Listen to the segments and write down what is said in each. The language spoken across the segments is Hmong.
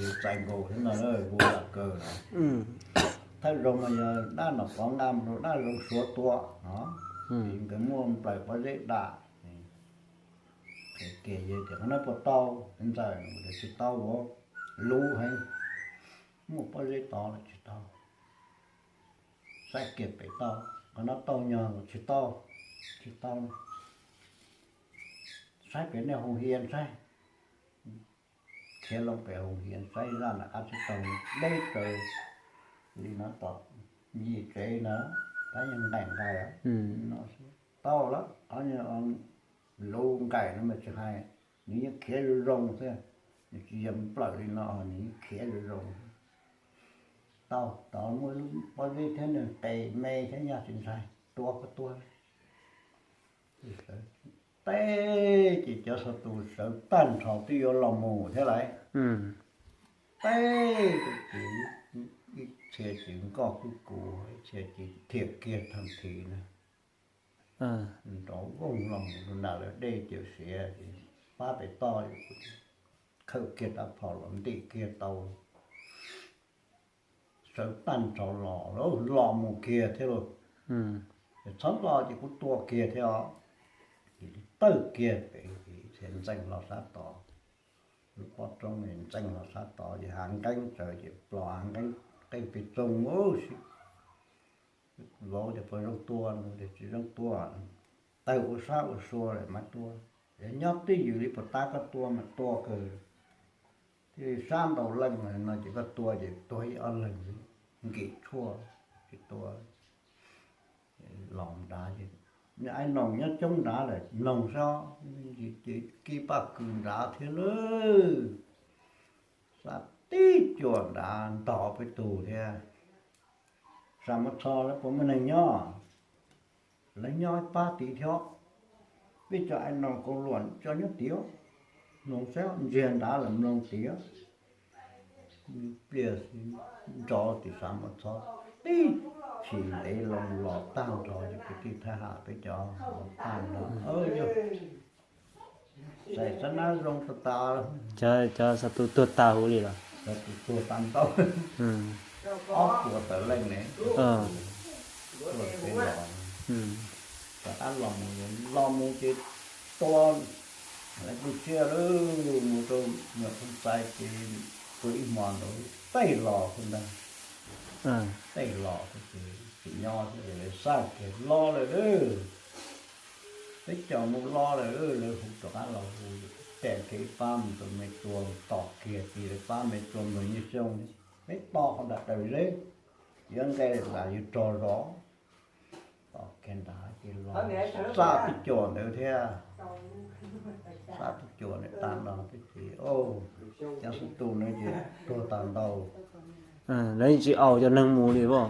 Yus txais nkaus thiab no, vus lam kaws no. Thawj zaug mas yog dab nom qov nqa mus rau dab zaug suav tua no, ces nkawd muaj nplawm pob zeb dam. Ces tias qhov no puas tau, ntxawm, tsis tau, luv heev, muaj pob zeb tod los tsis tau. Saib kiag pem toj, qhov no tau nyog los tsis tau, tsis tau. Saib pem nej hoos hias saib. Khiav loo pem hoos hias saib zaj nram qab tsib taug deb raws li no tom yim tsev na, tab yeej nqaim nqaim no. Tau lawm, qhov luv nqaim no mas tsis hais, nws yeej khiav zoo zoo xwb, nws tsis yog nplawm li no, nws yeej khiav zoo zoo. Tau, tod muaj lub pob zeb thiab nws qes me thiab nyaj tsis ntshai, tua koj tua. Teb ces cov xav tus sawv tag nrho twb yuav los mus thiab lawm. Teb ces ib txhia ces nkoj kuj kuv, ib txhia ces thiam kiag thaj thim na. Nrov voog los mus rau nram lawv dej cawm siav ces pab pem toj, khawb kiag rab phom los ntim kiag tau. Sawv tag nrho los, los mus kiag thiab lauj. Txhob los ces kuv tua kiag thiab os. Ces tawg kiag pem, ces ntxees los sab tod. Lub pob roob ntxees los sab tod ces hav nqeeb tsaws ces plos hav nqeeb, qeej pes txoog ub si. Vauv tias puas zoo tua no, tias tsis zoo tua, tawg ua sab ua sua lawm mas tua. Yog nyob twj ywm li puas tab koj tua mas tua kawg. Thiaj li sab ntau leej no ces koj tua ces tuag ib ob leeg, nkim tshuaj tsis tua. Los nrad ces, Aib Noos nyob coob nrad lawm, noog saib, ces kib paj kws nrad thiab lawm. Xa tib cuam nrad ntog peb tug thiab. Sam Mos Txho lawv puas muaj neeg nyob? Lawv nyob pab tid thiab. Peb cov Aib Noos Kaus Luam tso nyob tid, mloog saib, ntsiag nrad lawm mloog tid. Pliag nrov tim Sam Mos Txho, tib chim ntev loo los tag nrho ces kwv tij Thaib Ham peb cov los tag nrho. Yog Xais Xab Nab zoo tas tas. Cov xav tus tuag tas huv li los? Cov tus tuag tas ntau, ob puas tawm leej ne. Tuag peb los, rov qab los mus, los mus ces tua lawv tu siab lawm, mus rau nyuam Phoo Xais ces tua ib hmo ntawd tej los xwb ntag. Tej los xwb ces tsis nyob xwb, lawv xaj kiag los lawm. Peb cov mus los lawm, lawv hu rov qab los hu, tes kiag ib pab mus rau Me Tsua, tom kiag tid lawv pab Me Tsua mus nyiaj xyoo, peb tos qhov nram daws zeb, yuav nqe nram yus rog zos. Tom kiag nrad ces los xaj tib cuam ntawd thiab, xaj tib cuam ntawd tag nrho ces, cov xub tus no ces tuag tag ntau. Lawv yeej tsis aus cov neeg mus li as.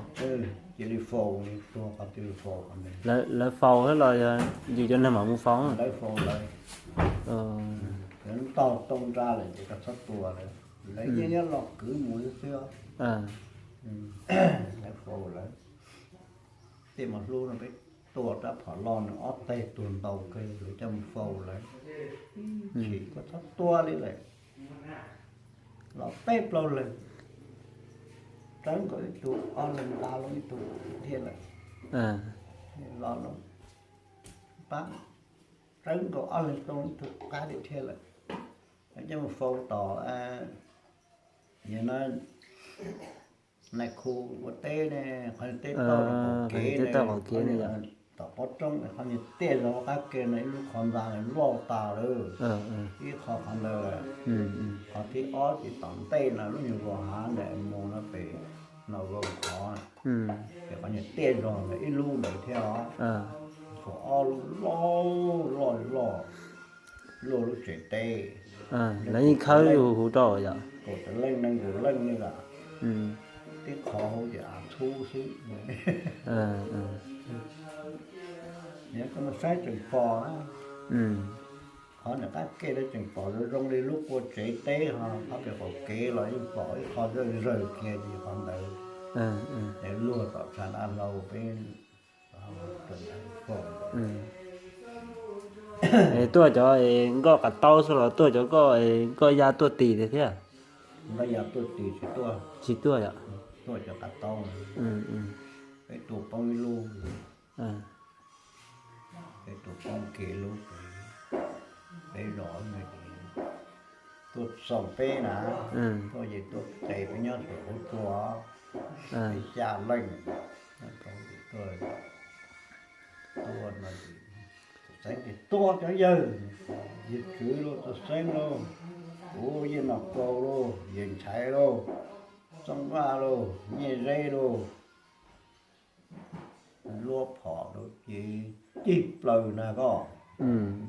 Cia li faus, tuag qhov twg faus qhov ntawd. Lawv faus thiab los yog yus cov neeg mam mus faus? Lawv faus lawv. Lawv ntaug tau nra lawm ces koj txhob tua lawv, lawv yeej nyob los kwv mus xwb. Lawv faus lawv. Tej mos hlub no peb tua rab phom loj nws ob teg tuag ntau kawg, lawv coj mus faus lawm. Chim koj txhob tua li lawm. Los peb plaub leeg, rawv nkaus ib tug, ob leeg nqa loo ib tug thiab lawm. Los loo pab, rawv nkaus ob leeg loo ib tug qab thiab lawm. Lawv coj mus faus tom, yog no, nais khu ua teb ne, qhov teb toj qaum kev, tom pob roob, qhov niag tiaj zog qab ke no ib lub qhov ntxa loj tas lawm, ib qho qhov ntawd lawm. Qhov thib ob ces tom ntej no lub nyuag vos hav ntawm mus no pem no vau qhov, ces qhov niag tiaj zog ntawd ib lub ntawd thiab os. Faus ob lub loj loj loj, luaj lub tsev teb. Lawv yeej khawb huv rau yom? Kaum tawm leej nees nkaum leej li lawm. Tib qhov hauv ces av txhub xwb. Yog koj mus saib tseem pom na. Qhov nram qab ke lawv tseem pom zoo zoo li lub qua tsev teb ho, qhov pem qaum kev los yeej pom ib qho zawj zawg kiag li qhov ntawd. Es luag tom tshav nab hlau peb tuaj cov nkoj qav taub xwb los tuaj cov nkoj, nkoj ya tuaj tis li thiab? Npab Yaj tuaj tsis tuaj? Tsis tuaj yom. Tuaj cov qav taub, peb tuaj poob ib lub, peb tuaj poob kiag lub, peb zos no ces tuaj xaus peb na, tuaj ces tuaj tes peb nyob saum huab cua, peb xya leej tuaj no, Tuam Xeeb tias, Tuaj cov yawg, yawg Tswv lauj, Tuam Xeeb lauj, kuv Yawg Nom Kaus lauj, yawg Nchaiv lauj, Txooj Vaj lauj, Nyiaj Zeb lauj, luaj phom rau ces cig plaws na koj.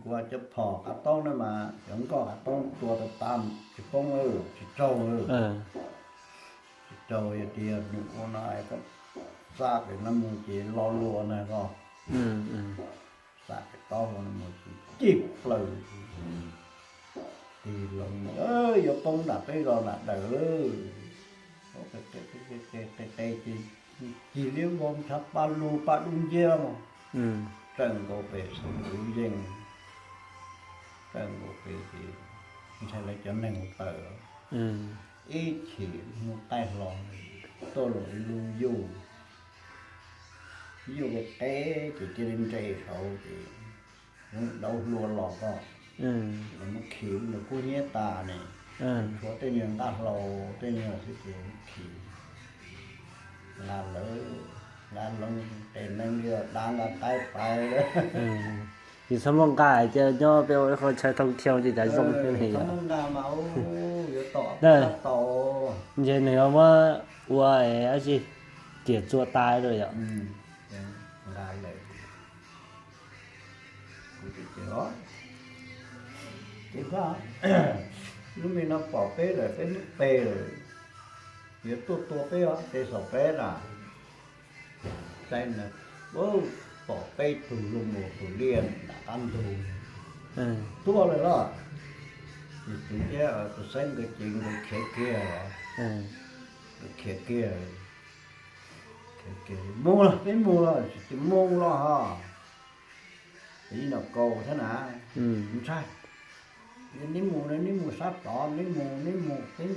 Kuv cov phom qav taub na mas cov nkoj qav taub tua tau tas, tsis poob, tsis raug, tsis raug. Yog tias nws ua no es koj xa pem no mus ces lo lus na koj. Xa pem taub hau no mus ces cig plaws. Tig loo, yuav poob nram peb zos nram daws lawm. Qe qe ces cig liab vog ntshav pa lug pa dub nciab, tawm nkaus pem xeev Ntxwv Yees, tawm nkaus pem ces ntshai lawv cov neeg mus tawm, ib chim hnub qaij hlo tuaj los ib lub yuj, yuj qe qe ces cia li nres saud ces daub hlua los koj, los muab khi lub nyuag kub hnyiab tas ne, tshuav tej nyuag nqaj hlau tej nyuag xwb ces khi nqa lawv, nqa loo tes neeg li dav nqa qaib pais. Tsis txhob muaj nqa ces nyob peb ua ib qho chaw thoob thiab ces cas zoo thiab ne yom. Ntshe nws muab ua dab tsi, riam txua tas lawm yom. Ces lub me no pom peb lawm, peb lub peg lawm, yuav tuaj tua peb os, peb xaus peb na. Saib na, pom peb tug luj mus tus liaj nram qab ntug tuaj lawm los. Ces Tswv thiab Tuam Xeeb nkawd ces nkawd khiav kiag los, nkawd khiav kiag, khiav kiag, Mus los, peb mus los, tsis mus los ho. Yawg Nom Kaus thiab na, ntshai, neb mus, neb mus sab tod, neb mus, neb mus, peb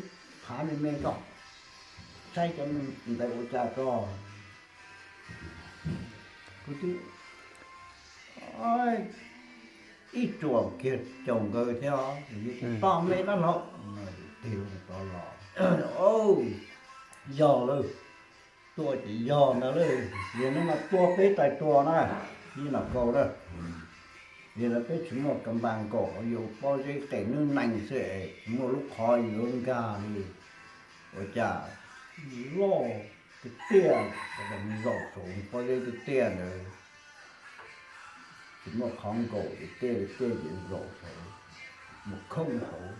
phav me me tso, saib cov ntawd ua cas tso. Kuv twb ib tsuam kiag caum nkawd thiab, tog me dab laug, tig loo tod los, yog lawm, tuaj ces yog ntag lauj, yog no mas tua peb tais tua na, Yawg Nom Kaus na. Yog no peb tsis muaj ka npas nkaum, yuav pob zeb qes nwb nees xwb es tsis muaj lub qhov yuav nkag li. Ua cas loj tiag tiaj, zaum saud pob zeb tiag tiaj ntawd, tsis muaj qhov nkaum, tiag tiaj tiaj ces zaum saud, mus khoob saud,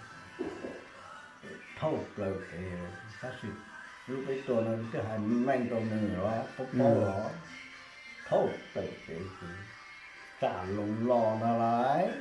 thauj plaws pem, tab sis lub peb tua no twb hais meej rau nws los paub paub los, thauj plaws pem ces tsam loo los ntag lauj.